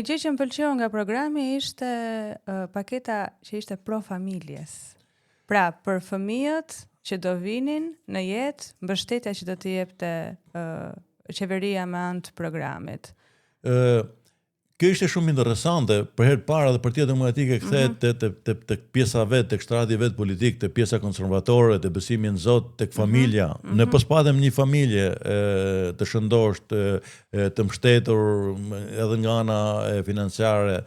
Një gjë që më pëlqeu nga programi ishte uh, paketa që ishte pro familjes. Pra, për fëmijët që do vinin në jetë, mbështetja që do t'i jepte uh, qeveria me anë të programit. Ë Kjo ishte shumë interesante, për herë të parë edhe Partia Demokratike kthehet mm -hmm. te te te tek pjesa vet, tek shtrati vet politik, te pjesa konservatore, te besimi në Zot, tek mhm. familja. Mm -hmm. Ne po s'patëm një familje e, të shëndoshtë, të, të mbështetur edhe nga ana financiare,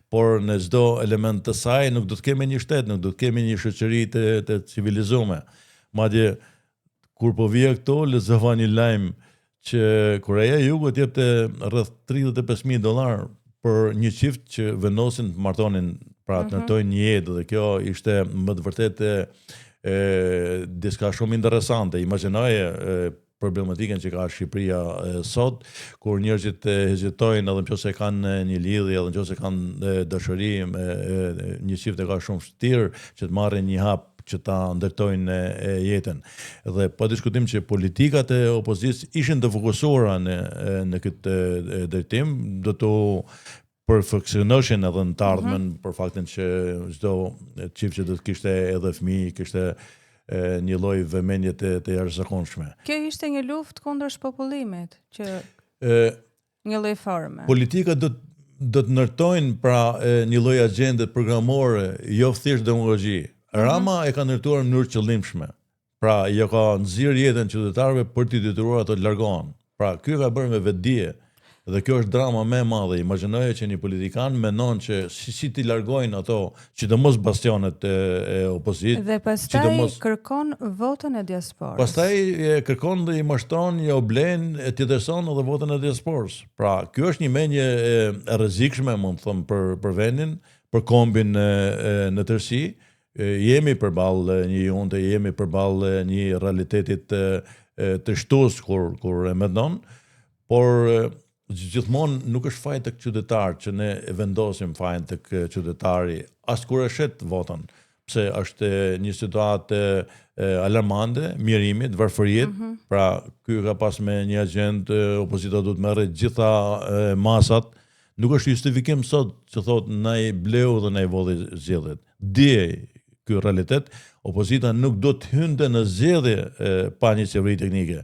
por në çdo element të saj nuk do të kemi një shtet, nuk do të kemi një shoqëri të të civilizuar. Madje kur po vija këtu, lexova një lajm që Koreja e Jugut jepte rreth 35.000 dollar për një çift që vendosin të martonin, pra të mhm. ndërtojnë një jetë dhe kjo ishte me të vërtetë e diçka shumë interesante. Imagjinoje problematikën që ka Shqipëria sot, kur njerëzit hezitojnë edhe nëse kanë një lidhje, edhe nëse kanë dashuri, një çift e ka shumë vështirë që të marrin një hap që ta ndërtojnë jetën. Dhe pa diskutim që politikat e opozitës ishin të fokusuara në në këtë drejtim, do të perfeksionoheshin edhe në të mhm. ardhmen mm -hmm. për faktin që çdo çift që do të kishte edhe fëmijë, kishte e, një lloj vëmendje të, të jashtëzakonshme. Kjo ishte një luftë kundër shpopullimit, që e, një lloj forme. Politikat do do të ndërtojnë pra e, një lloj agjende programore, jo thjesht demagogji. Mm -hmm. Rama e ka ndërtuar në mënyrë qëllimshme. Pra, ja ka nxirë jetën qytetarëve për t'i detyruar ato të largohen. Pra, ky e ka bërë me vetëdije. Dhe kjo është drama më e madhe. Imagjinoje që një politikan mendon që si, si t'i largojnë ato, sidomos bastionet e, e opozitës. Dhe pastaj sidomos, kërkon votën e diasporës. Pastaj e kërkon dhe i mashtron, ja u blen, e tjetërson edhe votën e diasporës. Pra, kjo është një mendje e, e rrezikshme, mund të them, për për vendin, për kombin e, e, në tërësi. Jemi përballë një junte, jemi përballë një realitetit të trishtues kur kur e mendon, por gjithmonë nuk është faj tek qytetarët që ne e vendosim fajin tek qytetari, as kur e shet votën, pse është një situatë alarmante, mjerimit, varfëriit, mm -hmm. pra ky ka pas me një agjendë, opozita duhet të merrte gjitha masat, Nuk është justifikim sot që thotë na i bleu dhe na i vodhi zgjedhjet. Dihej ky realitet, opozita nuk do të hynte në zgjedhje e, pa një qeveri teknike.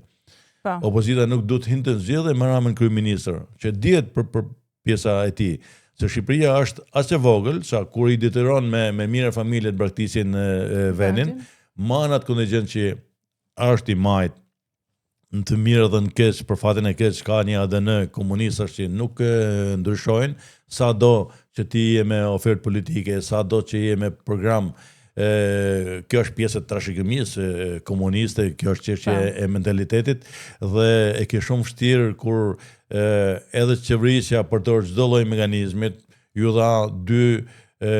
Pa. Po. Opozita nuk do të hynte në zgjedhje me Ramën kryeministër, që dihet për, për pjesa e tij. Se Shqipëria është aq e vogël, sa kur i detyron me me mijëra familje të braktisin vendin, man atë kontingjent që është i majtë në të mirë dhe në keq, për fatin e keq ka një ADN komunistash që nuk ndryshojnë, sa do që ti je me ofertë politike, sa do që je me program, e, kjo është pjesë e trashëgimisë komuniste, kjo është çështje po. e mentalitetit dhe e ke shumë vështirë kur e, edhe qeverisja përdor çdo lloj mekanizmit, Ju dha dy e,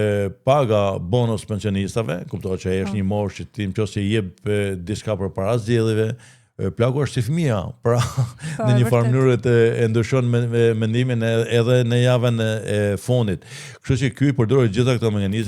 paga bonus pensionistave, kuptohet që është po. një moshë që ti nëse i jep diçka përpara zgjedhjeve, plaku është si fëmija, pra po, në një farë mënyre të e ndryshon me, me, mendimin edhe në javën e, e fundit. Kështu që ky i përdori gjitha këto mekanizma.